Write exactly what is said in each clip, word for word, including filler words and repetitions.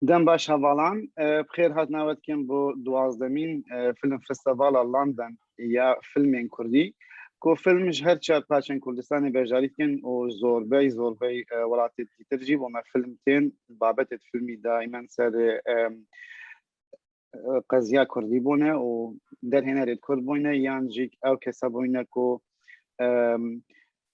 Dem baş hevalan, e, bi xêr hatina we dikim bo duwazdemîn, e, Film Festivala London ya filmên kurdî, ku film ji her çar parçên Kurdistanê beşdarî dikin û zorbey, zorbey, e, welatê dîtir jî bo me film tên. Babetê filmî daimen ser, e, e, qeziya kurdî bûne û derhênerê kurd bûyne yan jî ew kese bûyne ku, e,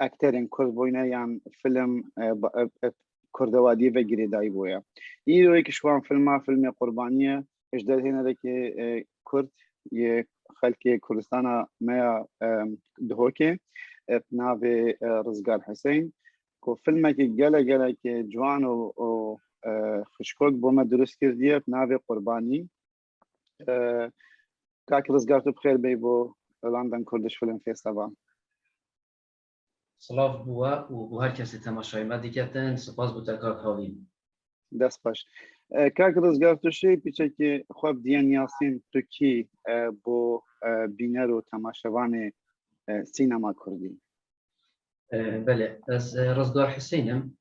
ekterên kurd bûyne yan film, e, ba-, e, e, kurdewadiyê ve girêdayî bûye. Îro yek ji wan filma, filmê Qurbanî ye, ji derhênerekê, e, kurd yê xelkê Kurdistana me ya, e, Duhokê, e, bi navê, e, Rizgar Huseyîn, ku filmekî gelek gelekî ciwan û, û, e, xişkok bo me dirust kirdiye, bi navê Qurbanî. E, Kak Rizgar, tu bi xêr bêyî bo London Kurdish Film Festival. Silav bo we û bo her kesê temaşayê me diketin. Spas bo te kak Havîn. Dest baş. E, kak Rizgar, tu şêy piçekî xwe bidiyên yasîn, tu kî, e, bo, e, bîner û temaşevanê, e, sînema kurdî? E, belê, ez, e, Rizgar Huseyîn im.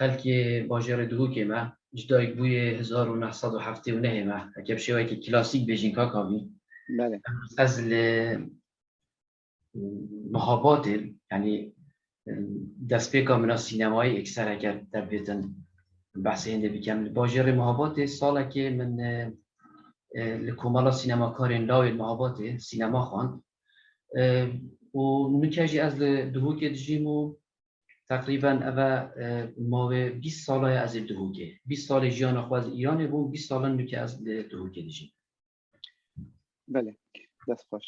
Xelkê bajêrê Duhokê me, ji dayikbûyê hezar û neh sed û heftê û nehê me, heke bi şêweyekî klasîk bêjin kak Havîn. Belê. Ez li Mehabatê, yanî, destpêka min a sînemayê êkser heke te bêtin behsê hêndê bikem. Li bajêrê Mehabatê salekê min, e, e, li Komela Sînemakarên Lawê li Mehabatê sînema xwend. E, û nûke jî ez li Duhokê dijîm û teqrîben eve, e, mawê bîst sala ye ez ê li Duhokê. Bîst salê jiyana xwe ez li Îranê bûm, bîst sal in nûke ez li Duhokê dijîm. Belê, dest xweş.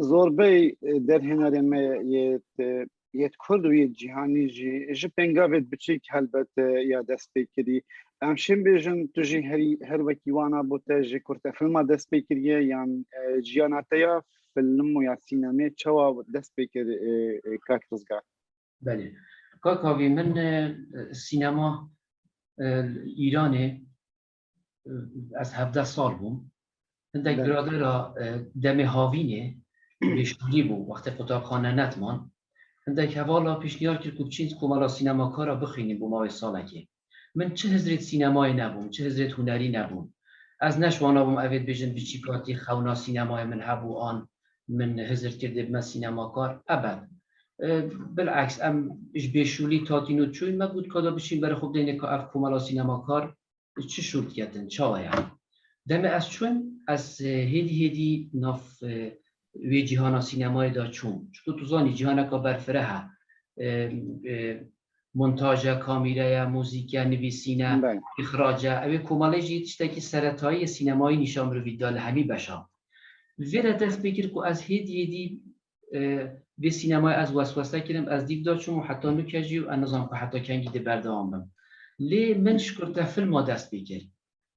Zorbey, e, derhênerê me yê, e, yê kurd û yê cîhanî jî ji pêngavê biçîk helbet, e, ya dest pê kirî. Em şên bêjin, tu jî herî, her wekî wana bo te ji kurtefilma dest pê kiriye yan, e, jiyana te ya film û ya sînemê çawa dest pê kir, e, e, kak Rizgar? Belê. Kak Havî, min, e, sînema, e, Îranê, e, ez hevdeh sal bûm. Hindek Belê. biradera, e, demê Havînê bêşûlî bû, wextê qutabxane nediman. Hindek hevala pêşniyar kir ku biçîn Komela Sînemakara bixwînî bo mawê salekê. Min çi hizrê di sînemayê nebûm, çi hizrê di hunerî nebûm. Ez neşwanabûm evê dibêjin bi çî katî xewna sînemayê min hebû an min hizir kir dê bime sînemakar. Ebed. E, bileks, em ji bêşûlî tatîn û çûyn, me got ka da biçîn berê xwe bidêne ka ev Komela Sînemakar çi şûl diketin, çawa ye? Demê ez çûm, ez, e, hêdî hêdî nav, e, wê cîhana sînemayê de çûm. Çiku tu zanî cîhaneka berfireh e. E, e, montaj e, kamîre ye, muzîk e, nivîsîn e, Belê. îxrac e. Ew ê komelê jî tiştekî seretayî yê sînemayî nîşan mirovî da li hemî beşan. Li vê re dest pê kir ku ez hêdî hêdî, e, vê sînemayê ez weswese kirim, ez dîv da çûm û heta nûke jî û ez nizanim ku heta kengî dê berdewam bim. Lê min ji kurtefilma dest pê kir.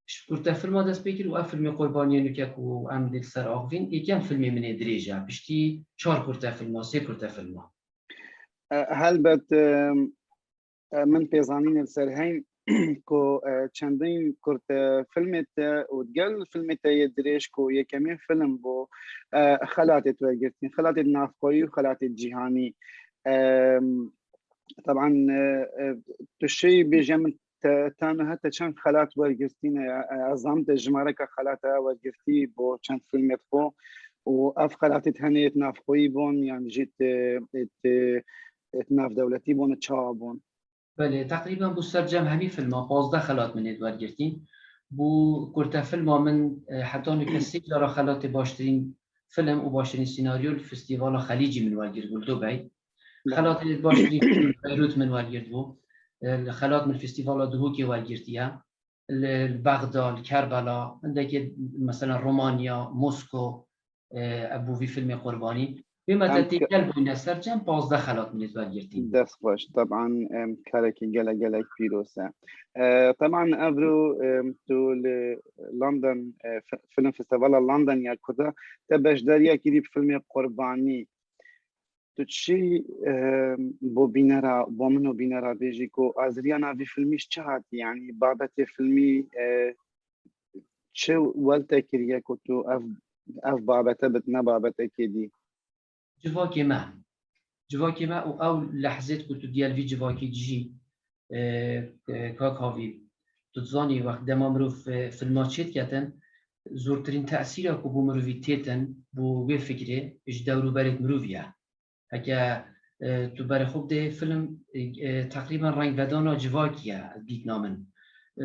Ji kurtefilma dest pê kir û ev filmê Qurbaniyê nûke ku em dê li ser axivîn, êkem filmê min ê dirêj e. Piştî çar kurtefilma, sê kurtefilma. E, helbet, e, e, min pêzanînê li ser heyn ku, e, çendin kurtefilmê te û digel filmê te yê dirêj ku yekemîn film bû, e, xelatê tu wergirtîn, xelatê navxweyî û xelatê cîhanî. E, Teban, e, e, tu şêy bêje min te, te niha te çend xelat wergirtîne? E, e, ez zanim te jimareka xelata wergirtî bo çend filmê xwe û ev xelatê tenê yê navxweyî bûn yan jî tê, tê, tê navdewletî bûn, çawa bûn? Belê, teqrîben bo sercem hemî filma pazdeh xelat min ê wergirtîn. Bo kurtefilma min, e, heta nûke sê cara xelatê baştirîn film û baştirîn senaryo li Festîvala Xelîcî min wergirt bû li Dubey. Xelatê baştirî Beyrût min wergirt bû. Li xelat min Festîvala Duhokê wergirtiye. Li, li Bexda, li Kerbela, hindekê mesela Romanya, Mosko, e, ev bû vî filmê Qurbanî. Wê me te têkel bûyne sercem pazdeh xelat min ê wergirtî. Dest xweş. Teban, em, karekî gelek gelek pîroz e. E, teban evro, em, tu li London, e, fi-, Film Festivala London ya Kurda, te beşdariya kirî bi filmê Qurbanî. Tu çi, e, bo bînera, bo min û bînera bêjî ku aziriyana vî filmî ji çi hatî? Yanî babetê filmî, e, çi wel te kiriye ku tu ev, ev babete bidine babetekê dî? Civakê me. Civakê me û ew lehzêt ku tu diya li vî civakî dijî, e, e, kak Havî. Tu dizanî wext dema mirov, e, filma çêdiketin, zortirîn tesîra ku bo mirovî têtin, bo wê fikrê ji dewr û berê mirovî ye. Heke, e, tu berê xwe bidê film, e, e, teqrîben rengvedana civakî ye, dîtina min.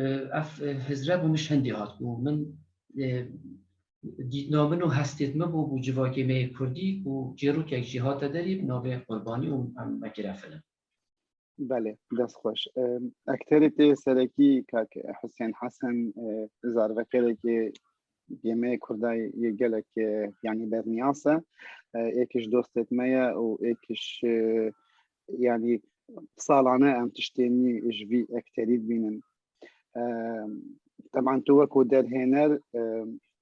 E, ev, e, hizre bo min ji hindê hat ku min, e, dîtina min û hestêt min bû, bû civakê me yê kurdî û çîrokek jî hate derî bi navê Qurbanî û em vekire film. Belê, dest xweş. Em, ekterê tê serekî kak Husên Hesen, e, zarveqêrekê yê me Kurda yê gelek, e, yanî berniyas e. E, êk ji dostêt me ye û êk ji, e, yanî salane em tiştê nî ji vî ekterî dibînin. E, teban tu wekû derhêner, e,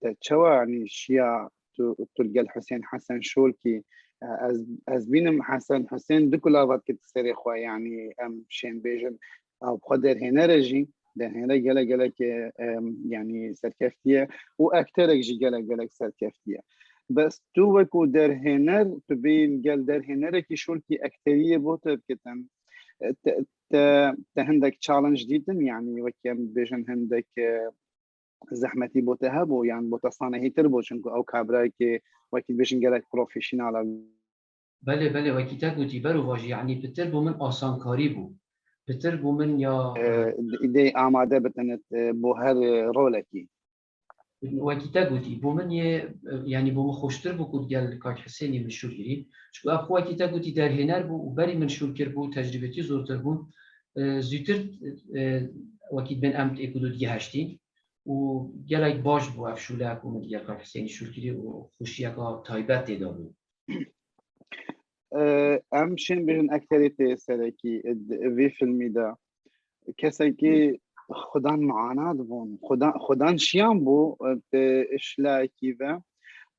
te çawa, yanî şiya tu, tu li gel Husên Hesen şol kî, e, ez, ez bînim Hesen Husên du kulava dikit serê xwe, yanî em şên bêjin, ew bi xwe derhêner e jî, derhêner gelek gelek, e, em, yanî serkeftî ye û ekterek jî gelek gelek serkeftî ye. Bes tu wekû derhêner, tu bêyî gel derhênerekî şol kî ekteriyê bo te dikitin. E, te, te, te hindek challenge dîtin, yanî wekî em bêjin hindek, e, zehmetî bo te hebû, yan bo te sanehîtir bû, çunku ew kabrayekê wekî dibêjin gelek profesyonel e. Belê, belê, wekî te gotî, berovajî, yanî pitir bo min asankarî bû. Pitir bo min ya, e, dê amade bitinit, e, bo her, e, rolekî. Wekî te gotî, bo min yê, e, yanî bo min xweştir bû ku digel kak Hisênî min şûl kirî. Çunku ev xwe wekî te gotî derhêner bû û berî min şûl kiribû, tecrûbetî zortir bû. E, zûtir, e, wekî dibên em êk û du digeheştîn. û gelek baş bû ev şûleya ku min digel kak Hisênî şûl kirî û xweşiyeka taybet tê de bû. E, em şên bêjin ekterê tê serekî, e, di vê filmî de kesekî xudan muanat bûn, xudan, xudan şiyan bû, e, di şilekî ve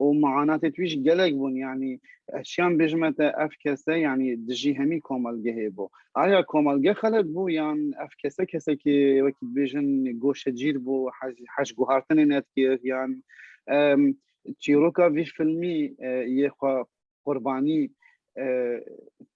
û muanatê wî jî gelek bûn, yanî ez şiyan bêjime te ev kese, yanî dijî hemî komelgehê bû. Aya komelge xelet bû yan ev kese kesekî wekî dibêjin goşecîr bû, hej, hej guhartinê nedikir yan, em, çîroka vî filmî, e, yê xwe Qurbanî, e,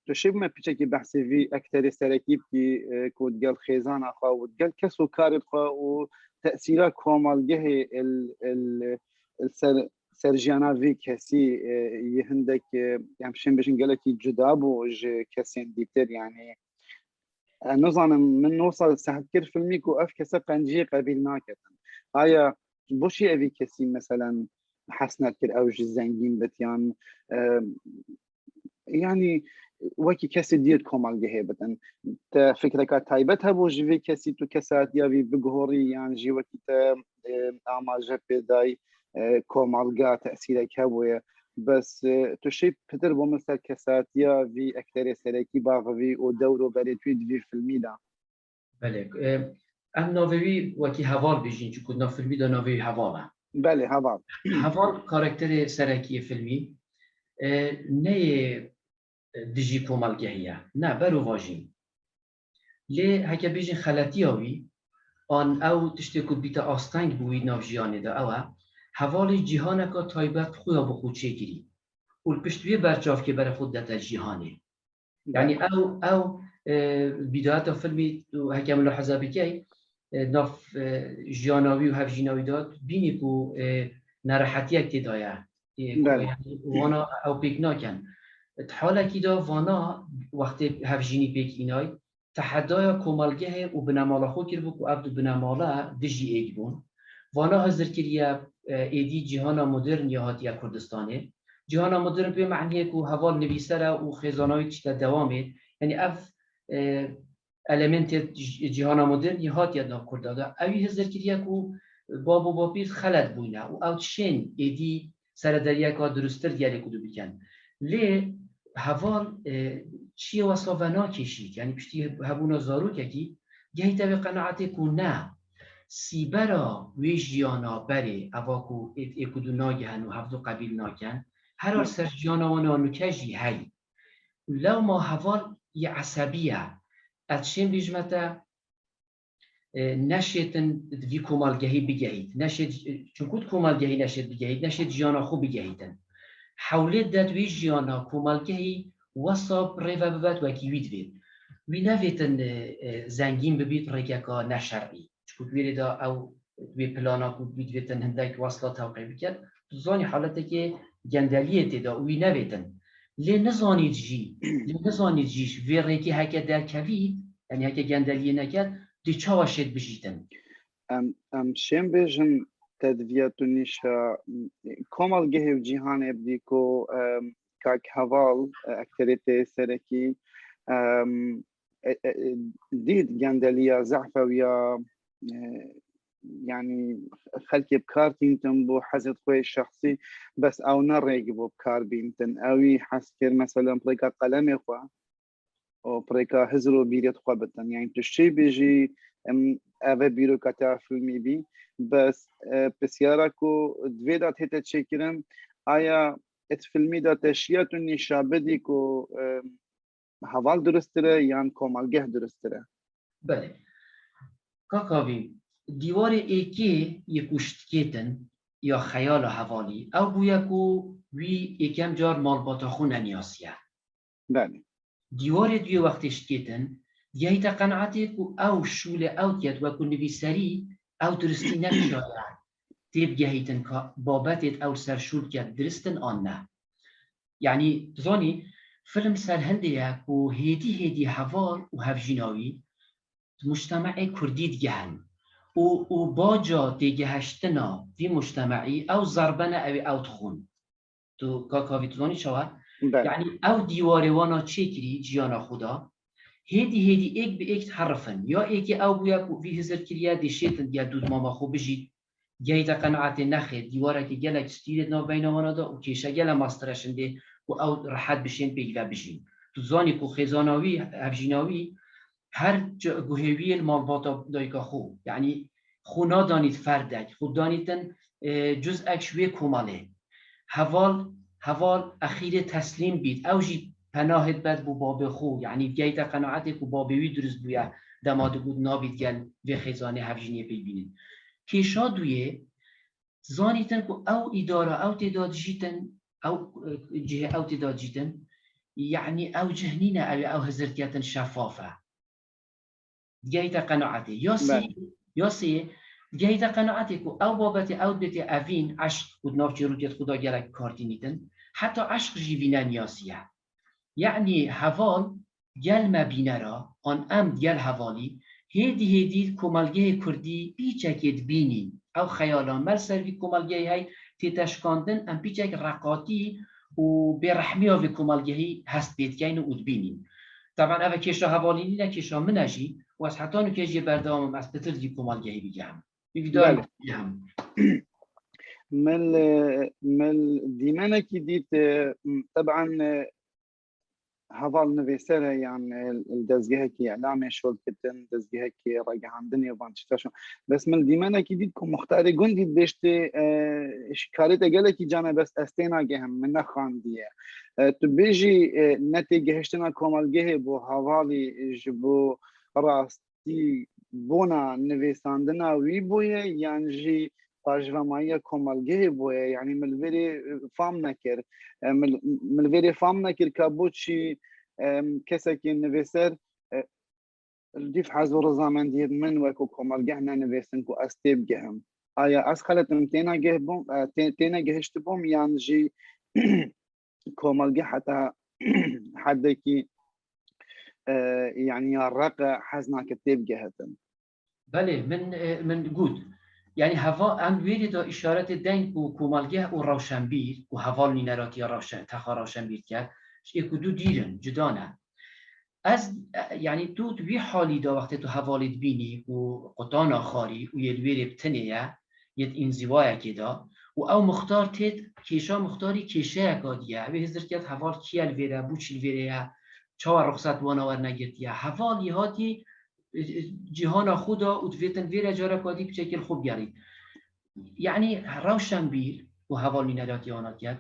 tu şê bime piçekî behsê vî ekterê serekî bikî, e, ku digel xêzana xwe û digel kes û karê xwe û tesîra komelgehê il, il, il ser, ser jiyana vî kesî, e, yê hindek, e, em şên bêjin gelekî cuda bû ji kesên dîtir, yanî, e, nizanim, min no sal sehf kir filmî ku ev kese qenciyê qebîl naketin. Aya boşî evî kesî, meselen, hez nedikir ew ji zengîn bit yan, e, yanî wekî kesê dî yê komelgehê bitin. Te fikreka taybet hebû ji vê kesî, tu kesatiya vî bigihorî yan jî wekî te, e, amaje pê dayî, e, komelga tesîrek hebûye. Bes, e, tu şê pitir bo min ser kesatiya vî ekterê serekî baxivî û dewr û berê wî di vî filmî de. Belê. E, em navê wî wekî Heval bêjin, çunku nav filmî de navê wî Heval e. Belê, Heval. Heval karakterê serekî yê filmî, e, ne yê, e, dijî komelgehî ye. Ne, berovajî. Lê heke bêjin xeletiya wî, an ew tiştê ku dibîte asteng bi wî nav jiyanê de ew e, Hevalê cîhaneka taybet xwe ya bi xwe çêkirî û li pişt wê berçavkê berê xwe didete cîhanê. Yanî ew, ew, e, bidayeta filmî û heke min leheza bikey, e, nav, e, jiyana wî û hevjîna wî de bînî ku, e, nerehetiyek tê de ye. E, ku, belê, yanî wana ew pêk nakin. Di halekî de vana wextê hevjînî pêk înay, tehedaya komelgehê û binemala xwe kiribû ku ev du binemala dijî êk bûn. Vana hizir kiriye, e, êdî cîhana modern ya hatiye Kurdistanê. Cîhana modern bi vê mehniyê ku heval nivîser e û xêzana wî diçite dewamê. Yanî ev, e, elementê cî-, cîhana modern yê hatiye di nav Kurda de. Ewî hizir kiriye ku bab û bapîr xelet bûne û ew dişên êdî seredariyeka dirustir diyarê ku dû bikin. Lê heval, e, çiyê wesa venakêşît, yanî piştî hebûna zarokekî, gehîte vê qenaetê ku ne, sîbera wê jiyana berê, eva ku ê, ê ku dû nagihin û hevdû qebîl nakin, her ar ser jiyana wana nuke jî hey. Lewma heval yê esebî ye. Ez şên bêjime te, e, neşêtin di vî komalgehî bigehît. Neşêt, çunku di komalgehî neşêt bigehît, neşêt jiyana xwe bigehîtin. Hewlêt det wê jiyana komalgehî wesa rê ve bibet wekî wî divêt. Wî nevêtin, e, e, zengîn bibît rêkeka neşer'î. Wê rê de ew wê plana ku bî divêtin hindek wesla tewqê bikin. Tu zanî haletekê gendeliyê tê de û wî nevêtin. Lê nizanît jî, lê nizanît jî ji vê rêkê heke derkevît, yanî heke gendeliyê neket, dê çawa şêt bijîtin? Em, em şên bêjin tedviya tu nîşa, m, komelgehê û cîhanê bidî ku, em, kak Heval, e, ekterê tê serekî, em, e, e, e, dît gendeliya, zehfewiya, e, yanî xelkê bi kar tîntin bo hezê xwe yê şexsî, bes ew ne rêk bû bi kar bîntin. Ewî hez kir, meselen, bi rêka qelemê xwe û bi rêka hizir û bîrê xwe bitin. Yanî tu şê bêjî, em, ev e bîroka te ya filmî bî, bes, e, pisyara ku divê de tête çêkirin, aya et filmî de te şiya tu nîşa bidî ku, e, heval durustir e yan komelgeh durustir e? Belê. Kak Avîn, dîwarê êkê yê ku şt kêtin ya xeyala hevalî, ew bûye ku wî êkem car malbata xwe neniyasiye. Belê. Dîwarê duyê wextê şt kêtin, digehîte qenaetê ku ew şûlê ew diket, wekû nivîserî ew duristî nekişaye tê bigehîtin ka babetêt ew li ser şûl diket dirist in an ne. Yanî, tu zanî, film ser hindê ye ku hêdî hêdî heval û hevjîna wî di mujtemeê kurdî digehin û, û baca têgehiştina vî mujtemeî ew zerbe ne, ew ê ew dixwin. Tu, Kak Avî, tu zanî çawa? Belê. Yanî ew dîwarê wana çêkirî ciyana xwe de, hêdî hêdî êk bi êk diherifin. Ya êkê ew bûye ku vî hizir kiriye, dê şêtin digel dû di mama xwe bijît, gehîte qenaetê nexêr, dîwarekî gelek stîrê di navbeyna wana de û kêşe gele mestir e şindê ku ew rehet bişên pêk ve bijîn. Tu zanî ku xêzana wî, hevjîna wî, her ca guhê wî yê li malbata dayika xwe. Yanî xwe nadanît ferdek, xwe danîtin, e, cuzek ji wê komelê. Heval, heval exîrê teslîm bît. Ew jî penahê dibet bo babê xwe. Yanî digehîte qenaetê ku babê wî dirust bûye, dema digot nabît gel vê xêzanê hevjîniyê pêk bînin. Kêşa duyê, zanîtin ku ew îdara, ew tê de dijîtin, ew, e, cihê ew tê de dijîtin, yanî ew cih nîne, ew ê ew hizir diketin şefaf e. Digehîte qenaetê. Ya sê, Belê. Ya sê, digehîte qenaetê ku ew babetê ew dibêtê evîn, eşq ku di nav çîrokê xwe de gelek kar tînîtin, heta eşq jî vî neniyasiye. Yanî heval gel me bînera, an em gel hevalî, hêdî hêdî komelgehê kurdî pîçekê dibînîn. Ew xeyala me li ser vî komelgehê hey tête şikandin, em pîçek reqatî û bêrehmiya vê komelgehî hest pê dikeyn û dibînîn. Teban ev e kêşa hevalî nîne, kêşa min e jî û ez heta nûke jî berdewam im, ez pitir di vî komelgehî bigihim. Vî vîdeoyê Belê. bigihim. Min, e, min dîmenekî dît, e, teban, e, heval nivîser e yan, e, li dezgehekî îlamê şol dikitin, dezgehekî ragihandinê van tişta şol. Bes min dîmenekî dît ku muxtarê gundî dibêjtê, e, şîkarê te gelekî can e, bes ez tênagehim, min nexandiye. E, tu bêjî, e, netêgehiştina komelgehê bo hevalî ji bo rastî bona nivîsandina wî bûye yan jî pajvemayiya komelgehê bûye, yanî min li vê rê, e, fam nekir. E, min, min li vê rê fam nekir ka bo çi, e, kesekî nivîser, e, li dîf hez û rizamendiyê min wekû komelgeh nenivîsin ku ez têbigihim. Aya ez xelet im, tênegeh bûm, e, tê-, tênegihiştibûm yan jî komelgeh heta hedekî, e, yanî ya req e, hez nake têbigehetin. Belê, min, e, min got. Yanî heva em wê rê de îşaretê deyn ku komelgeh û rewşenbîr, ku heval nîneratiya rewşen-, texa rewşenbîr diket, ji êk û du dîr in, cuda ne. Ez, e, yanî tu di wî halî de wextê tu hevalî dibînî ku qutana xarî û yê li wê rê bi tinê ye, yê di înzîwayekê de û ew muxtar têt kêşa muxtarî kêşeyeka diye. Ew ê hizir ket heval kî ye li vê re, bo çi li vê rê ye, çawa ruxsat wana wernegirtiye. Heval yê hatî, e, e, cîhana xwe de û divêtin vê re careka dî piçekê li xwe bigerî. Yanî rewşenbîr û heval nîneratiya wana diket,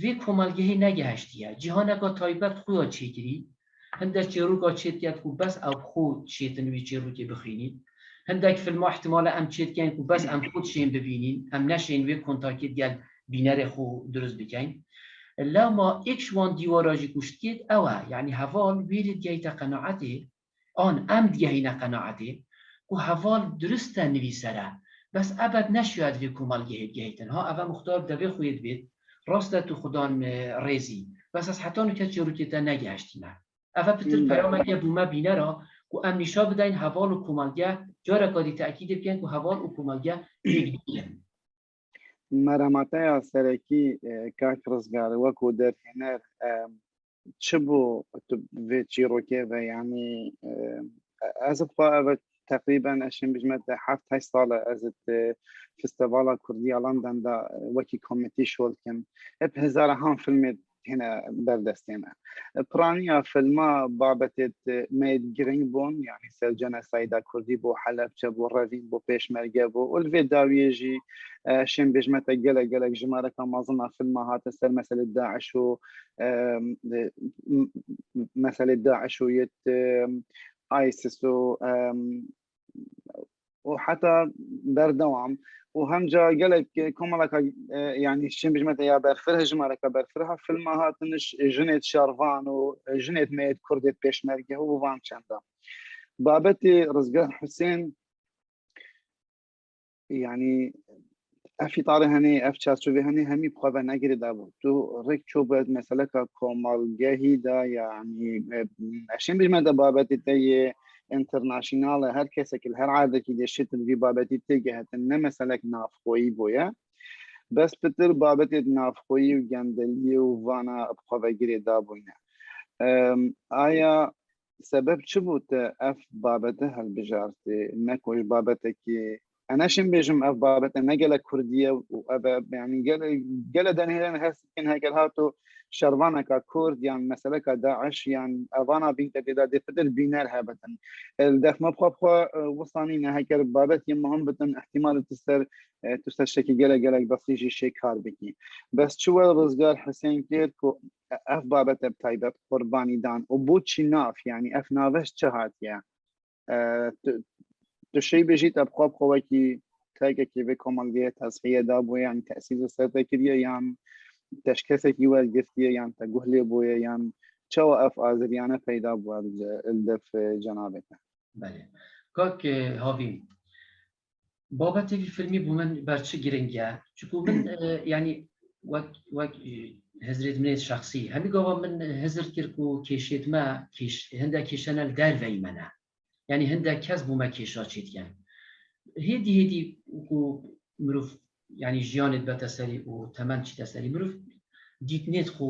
vê komelgehê negehiştiye. Cîhaneka taybet xuya çêkirî. Hindek çêroka çêdiket ku bes ew bi xwe şêtin wî çêrokê bixwînîn. Hindek filma ihtimale em çêdikeyn ku bes em xwe dişên bibînîn. Em neşên wê kontakê digel bînerê xwe dirust bikeyn. Lewma êk ji wan dîwara jî ku şt kêt ew e. Yanî heval wê rê digehîte qenaetê, an em digehîne qenaetê ku heval dirust e nivîser e. Bes ebed neşiya di vê komelgehê bigehîtin. Ha, eve muxtar bi devê xwe yê dibêt, rast e tu xudan, e, rêzî. Bes ez heta nû kes çîrokê te negeheştîme. Eve pitir Hmm. peyameke bû me bînera ku em nîşa bideyin heval û komelge, careka dî tekîdê bikin ku heval û komelge yek dî in. Meremateya serekî, e, kak Rizgar, wekû derhêner, e, çi bû tu vê çîrokê ve, yanî, e, ez bi xwe eve teqrîben ez şên bijme te heft heşt sal e ez di Festîvala Kurdî ya London de, e, wekî komîtî şol dikim. Hep hezarahan filmê hene ber destê me. Piraniya filma babetê me yê girîng bûn, yanî ser cenosayda Kurdî bû, Helebçe bû, Revîn bû, Pêşmerge bû û li vê dawiyê jî, e, şên bêjme te gelek, gelek jimareka mezin a filma hatin ser meselê DAIŞ û, e, m-, m-, meselê DAIŞ û yêt, e, ISIS û, e, û heta berdewam û hemca gelek komeleka, e, yanî şên bijme te ya berfireh, jimareka berfireh a filma hatin, j-, jinê şervan û jinê me yê Kurdê Pêşmerge û van çenda. Babetê Rizgar Husên, yanî ev îtarê henê, ev çarçovê henê hemî bi xwe ve negirêdabû. Tu rêk çû bi meseleka komelgehî de, yanî, e, ez şên bijme te babetê te yê internaşînal e, her kesek li her erdekî de şêtin vî babetî têgehetin, ne meselek navxweyî bûye. Bes pitir babetê navxweyî û gendeliyê û vana bi xwe ve girêdabûyne. Em, aya sebeb çi bû te ev babete hilbijartê? Ne ku ji babetekî, ez neşên bêjim ev babete ne gelek kurdî ye û ev e, yanî gele, gele denêrên hest dikin heger hato şervaneka kurd yan meseleka DAIŞ yan evana bîn te tê de dê pitir bîner hebitin. E, li def me bi xwe bi xwe, e, wisa nîne, heger babetê muhim bitin, îhtîmal e tu ser, e, tu ser şekî gelek, gelek besî jî şê kar bikî. Bes çi we Rizgar Husên kir ku ev babete bi taybet qurbanî dan û bo çi nav, yanî ev navej çi hatiye? E, tu, tu şêy bêjî te bi xwe bi xwe wekî tekekî vê komelgehê tezhiye dabûye, yanî tesîr li ser te kiriye, yan te ji kesekî wergirtiye, yan te guh lê bûye, yan çawa ev aziriyane peyda bûye li, li def, e, cenabê te? Belê. Kak, e, Havîn, babetê vî filmî bo min ber çi giring e? Çunku min, e, yanî wek, wek, e, hizrêt min ê şexsî, hemî gava min hizir kir ku kêşêt me, kêş-, hinde kêşene li derveyî me ne. Yanî hinde kes bo me kêşa çêdikin. Hêdî hêdî ku mirov, yanî jiyanê dibete serî û temen çîte serî, mirov dîtinêt xwe,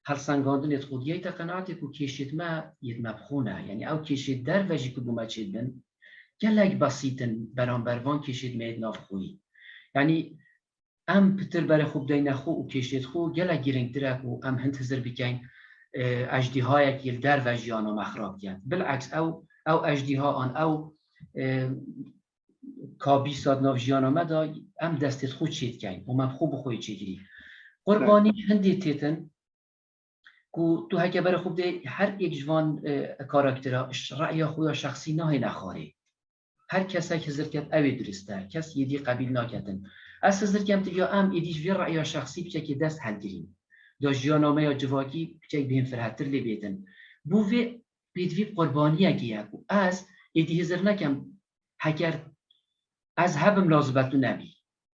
helsengandinêt xwe, digehîte qenaetê ku kêşêt me yêt me bi xwe ne. Yanî ew kêşêt derve jî ku bo me çêdibin, gelek besît in beramber van kêşêt me yêt navxweyî. Yanî em pitir berê xwe bideyne xwe û kêşêt xwe gelek giringtir e ku em hind hizir bikeyn, e, ejdîhayekî li derve jiyana me xirab dikin. Bileks ew, ew ejdîha an ew, e, kabîsa di nav jiyana me de em destêt xwe çêdikeyn û me bi xwe bi xwe yê çêkirî. Qurbanî hindê têtin, ku tu heke berê xwe bidê her êk ji van, e, karaktera ji re'ya xwe ya şexsî nahêne xwarê. Her kesek hizir ket ew ê dirist e, kes êdî qebîl naketin. Ez hizir kem tiviya em êdî ji vê re'ya şexsî piçekê dest helgirîn. Da jiyana me ya civakî piçek bihên firehtir lê bêtin. Bo vê pêdivî qurbaniyekê ye ku ez êdî hizir nekem heger ez hebim lazim be tu nebî.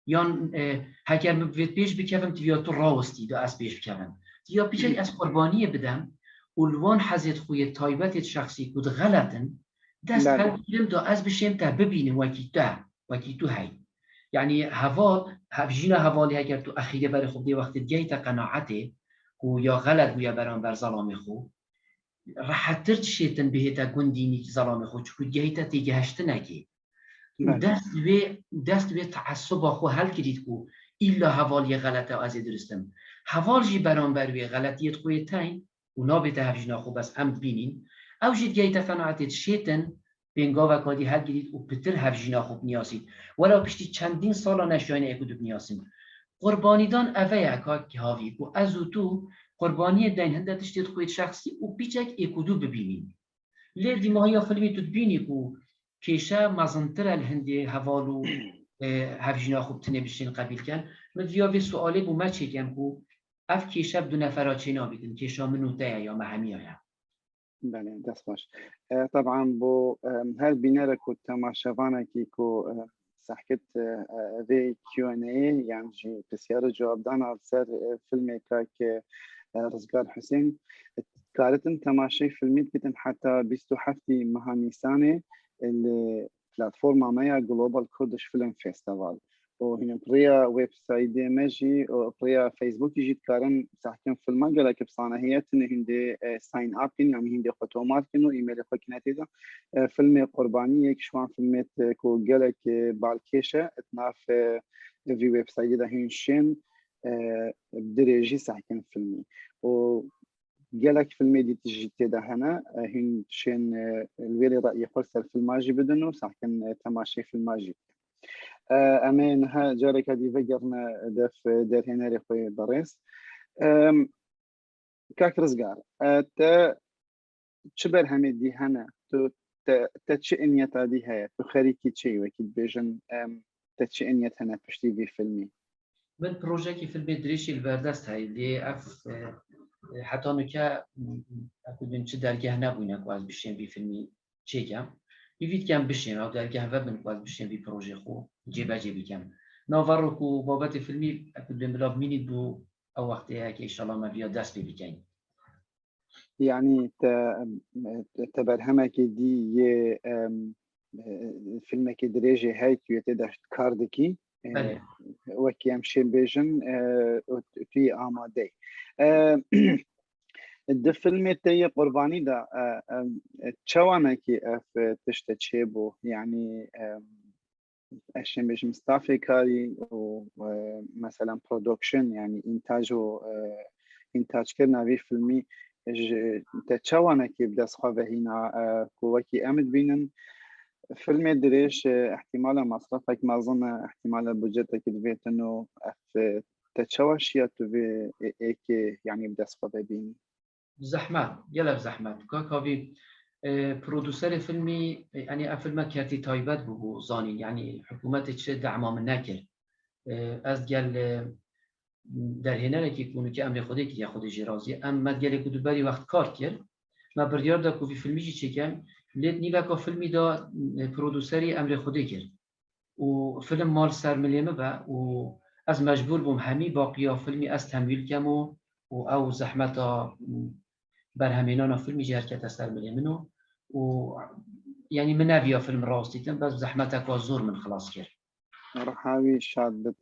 Yan, e, heger min bi vê pêş bikevim, tiviya tu rawestî da ez pêş bikevim. Tiviya piçek ez qurbaniyê bidem û li wan hezêt xwe yê taybetêt şexsî ku di xelet in, dest Belê. Helbigirim da ez bişêm te bibînim wekî te, wekî tu hey. Yanî heval, hevjîna hevalî heger tu exîrê berê xwe bidê wextê digehîte qenaetê ku ya xelet bûye beramber zelamê xwe, rehettir dişêtin bihête gundî nîk zelamê xwe, çiku digehîte têgehiştinekê. Û Belê. Dest wê, dest wê teessuba xwe helkirît ku îlla heval yê xelet e, ez ê dirist im. Heval jî beramber wê xeletiyêt xwe yê teyn û nabête hevjîna xwe, bes em dibînîn. Ew jî digehîte qenaetê dişêtin, pêngaveka dî helgirît û pitir hevjîna xwe biniyasît. Wela piştî çendîn sala neşiyayne êk û du biniyasîn. Qurbanîdan eve ye, kak Havî, ku ez û tu qurbaniyê deyn hinde tiştêt xwe yê şexsî û piçek êk û du bibînîn. Lê dîmahiya filmî tu dibînî ku kêşe mezintir e li hindê heval û, e, hevjîna xwe bi tinê bişên qebîl ken. Min diviya vê sualê bo me çêkem ku ev kêşe bi du nefera çênabîtin, kêşa min û te ye ya me hemiya ye. Belê, dest baş. E, teban bo, e, her bînerek û temaşevanekî ku, e, sehkit, e, e, vê Q and A yan jî pisyar û cewabdana li ser, e, filmê kak, e, Rizgar Husên, karitin temaşey filmî dikitin heta bîst û heftê meha Nîsanê, e, li platforma me ya Global Kurdish Film Festival. Û hîn bi rêya websaytê me jî û bi rêya Facebookî jî dikarin sehkin filma gelek bi sane heye, tune hîndê, e, sign up in, yanî hîndê xwe tomar kin û emailê xwe kine tê de. E, filmê Qurbanî yek ji wan filmê ku gelek, e, balkêş e, di nav, e, vî websaytê de hîn şên, e, dirêjî sehkin filmî. Û gelek filmê dît jî tê de hene, e, hîn şên, e, li wêrê reyê xwe ser filma jî bidin û sehkin, e, temaşey filma jî bikin. E, em ê niha careke dî vegerine def, e, derhênerê xwe berêz. Em, Kak Rizgar, e, te çi berhemê dî hene? Tu, te, te çi niyeta dî heye? Tu xerîkî çi yî, wekî dibêjin, em, te çi niyet hene piştî vî filmî? Min projeyekî filmê dirêjî li berdest heye, lê ev, e, e, heta nûke, m, m, ez dibêm çi dergeh nebûne ku ez bişêm vî filmî çêkem. Hîvî dikem bişêm, ew dergeh vebin ku ez bişêm vî projeyê xwe cêbecê bikem. Nava rok û babetê filmî ez dibêm bila bimînî bû ew wextê heye ke înşallah me viya dest pê bikeyn. Yanî te, te berhemekê dî yê, em, e, filmekê dirêjê heye ku yê tê de kar dikî, e, Belê. Wekî em şên bêjin, e, û tu yê amade yî. E, di filmê te yê Qurbanî de, e, em, çawanekî ev, e, tişt çêbû? Yanî, em, ez şên bêjim stafê karî û, e, meselen production, yanî întaj û, e, întajkirina vî filmî ji te çawanekî bi dest xwe ve hîna, e, ku wekî em dibînin filmê dirêj, e, ihtimale masrafek mezin e, ihtimale budcetekî divêtin û ev, e, te çawa şiya tu vê ê-, êkê, yanî bi dest xwe ve bînî? Zehmet, gelek zehmet. Kak Havî, e, produserê filmî, e, yanî ev filme kertî taybet bû, bû zanîn, yanî hikûmetê çi dema min nekir. E, ez gel, e, derhênerekî ku nûke emrê Xwedê kiriye, Xwedê jê razî ye. Em me gelê ku du berî wext kar kir, me biryar da ku vî filmî jî çêkin, lê di nîveka filmî de, e, produserî emrê Xwedê kir. Û film mal ser milê min ve û ez mecbûr bûm hemî baqiya filmî ez temwîl kem û, û ew zehmeta, m, berhemênana filmî jî her kete ser milê min û, û, yanî min neviya film rawestîtin, bes zehmeteka zor min xilas kir. Riha wî şad bit.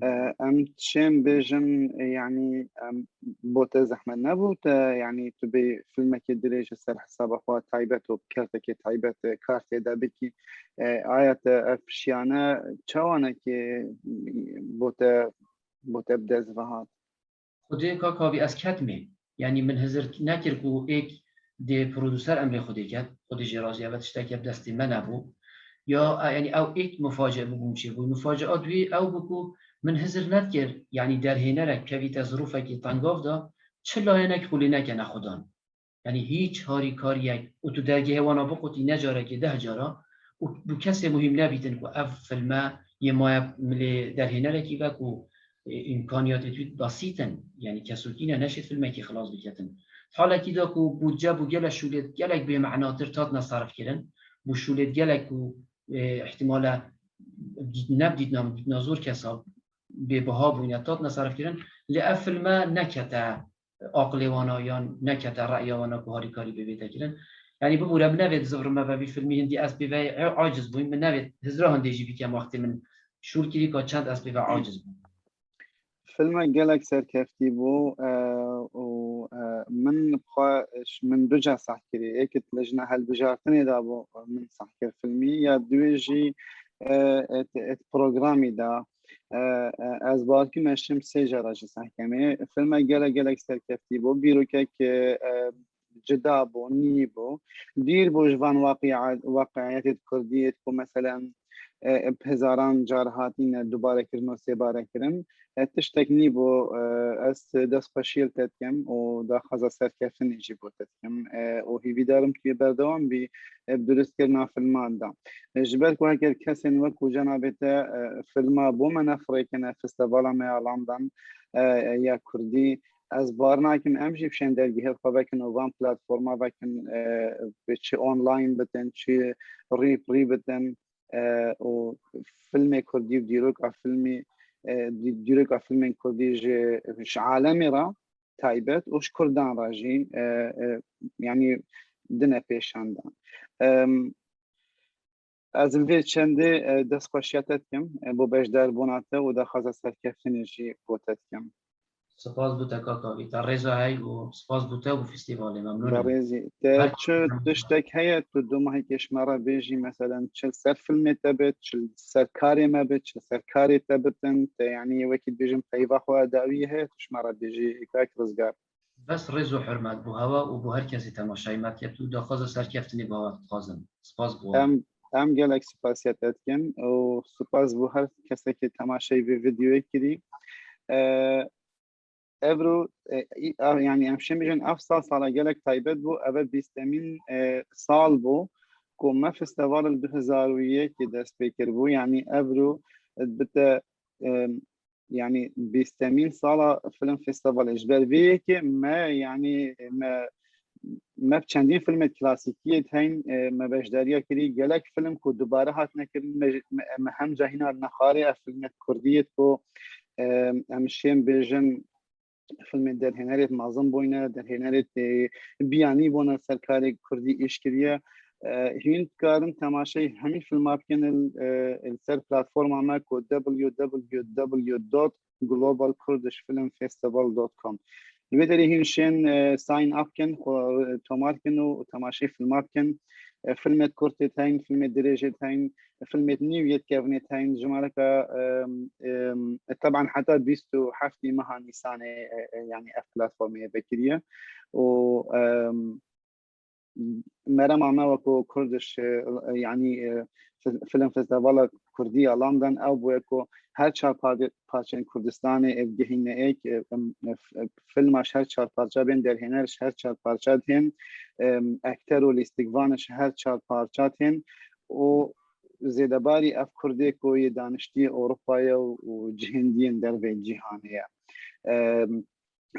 E, em çên bêjin, e, yanî, em, bo te zehmet nebû te, yanî tu bê filmekê dirêj ji ser hesaba xwe taybet û bi kertekê taybet, e, kar tê de bikî. E, aya te ev şiyane çawanekê bo te, bo te bi dest ve hat? Xwedê Kak Havî ez ketmê. Yanî min hizir nekir ku êk dê produser emrê Xwedê ket. Xwedê jê razî, ev tişteke bi destê me nebû. Ya, e, yanî ew êk muface bû, bûm çêbû. Mufacia duyê ew bû ku min hizir nedikir, yanî derhênerek kevîte zirûfekî tengav de çi layenek xwe lê nekene xwedan. Yanî hîç harîkariyek û tu dergehê wana biqutî ne carekê, deh cara û bi kesê muhîm nebîtin ku ev filme yê maye milê derhênerekî ve ku, e, îmkaniyatê wî besît in, yanî kesokî ne, neşêt filmekî xilas biketin. Halekî de ku budce bû gelek şûlêt gelek bême'natir tat ne serifkirin, bû şûlêt gelek ku, e, ihtimale dît-, ne bi dîtina min, dîtina zor kesa bêbiha bûne, tat ne serifkirin. Lê ev filme nekete aqilê wana yan nekete re'ya wana ku harîkarî bê bête kirin. Yanî bibûre, min nevêt zivirime ve vî filmî hindî ez pê ve aciz bûyim, min nevêt hizra hindê jî bikem wextê min şûl kirî ka çend ez pê ve aciz bûm. Filme gelek serkeftî bû, e, û, e, min xwe, min du ca seh kirî. Êkit li jina helbijartinê de bû, min seh kir filmî. Ya duê jî, e, et, et programî de, e, e, ez bawer kim ez şim sê cara jî seh kemê. Filme gelek gelek serkeftî bû. Bîrokek, e, e, cida bû, nî bû. Dîr bû ji van waqiya-, waqi'iyetê di Kurdiyê ku meselen, e, bi hezaran car hatîne dubarekirin û sêbarekirin. E, tiştek nî bû, e, ez destxweşiyê li te dikim û daxwaza serkeftinê jî bo te dikim. E, û hîvîdar im tu yê berdewam bî, e, bi dirustkirina filman de. E, ji ber ku heger kesên wek ku cenabê te, e, filma bo me nefirêkine festivala me ya London, e, ya Kurdî, ez bar nakim em jî bişên dergehê xwe vekin û van platforma vekin, e, bi çi online bitin, çi rî bi rî bitin, e, û filmê kurdî û dîroka filmî, e, dî-, dîroka filmên kurdî ji, ji alemê re taybet û ji kurdan re jî, e, e, yanî dine pêşandan. Em, Ez li vê çendê, e, destxweşiya te dikim, e, bo beşdarbûna te û daxwaza serkeftinê jî bo te dikim. Spas bo te kaka Vîta, rêza hey û spas bo te û bo festîvalê. Memnûn im. Berêzî, te çi tiştek heye tu domahekê ji me re bêjî, meselen çi li ser filmê te bit, çi li ser karê me bit, çi li ser karê te bitin, te yanî wekî dibêjin peyva xwe dawî heye, tu ji me re bêjî kak Rizgar. Bes rêz û hurmet bo hewa û bo her kesê temaşayî me dike û daxwaza serkeftinê bi hewa dixwazim. Spas bo we. Em, em gelek spasiya te dikin û spas bo her kesekê temaşayî vê vîdeoyê kirî. E, evro, e, î-, a, yanî em şên bêjin ev sal sala gelek taybet bû. Ev e bîstemîn, e, sal bû ku me festival li du hezar û yekê dest pê kiribû. Yanî evro, e, dibite, e, yanî bîstemîn sala Film Festivalê. Ji ber vê yekê me, yanî me, me bi çendîn filmê klasîkî yê heyn, e, me beşdariya kirî. Gelek film ku dubare hatine kirin, me, me, me hemca hîna li nexarê ev filmê kurdî yê ku, e, em şên bêjin filmê derhênerê mezin bûyne, derhênerê tê biyanî bûne ser karê kurdî îş kiriye. E, hîn dikarin temaşeyî hemî filma bikin li, e, li ser platforma me ku w w w dot global kurdish film festival dot com. Li wê derê hîn şên, e, sign up kin, xwe, e, tomar kin û temaşeyî filma bikin. E, filmê kurtê teyn, filmê dirêjê teyn, filmê nîw yê dikevnê teyn, jimareka, em, em, e, teban heta bîst û heftê meha Nîsanê, e, e, yanî ev platformê vekiriye. Û, em, merema me weko Kurdish, e, yanî, e, fi-, Film Festivala Kurdî ya London ew bûye ku her çar par-, parçeyên Kurdistanê ev gihîne êk, e, em, e, f-, e, filma ji her çar parça bên, derhêner ji her çar parça dihên, em, ekter û lîstikvan ji her çar parça tên û zêdebarî ev Kurdê ku yê daniştî Ewropayê û, û cihên diyên derveyî cîhanê ye. Em,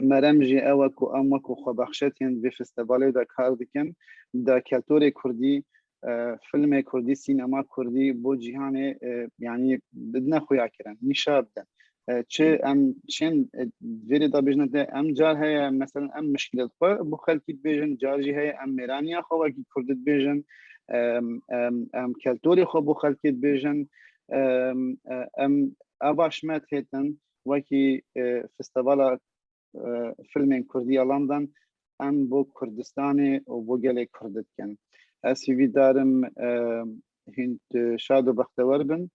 merem jî ew e ku em wekî xwebexşetên vê festivalê de kar dikin, da keltorê kurdî, e, filmê kurdî, sînema kurdî bo cîhanê, e, yanî bidine xuya kirin, nîşa bidin. E, çi em çên, e, vêrê de bêjin te, em car heye, meselen, em mişkilê xwe bo xelkî dibêjin, car jî heye em mêraniya xwe wekî kurdî dibêjin, em, em, em keltorê xwe bo xelkê dibêjin, em, e, em eva ji me dihêtin wekî, e, festivala, e, filmên kurdî ya London em bo Kurdistanê û bo gelê Kurd dikin. Ez hîvîdar im, e, hîn tu şad û bextewer bin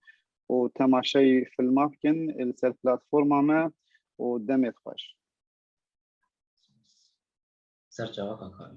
û temaşeyî filma bikin li ser platforma me û demê xweş. Ser çava kaka.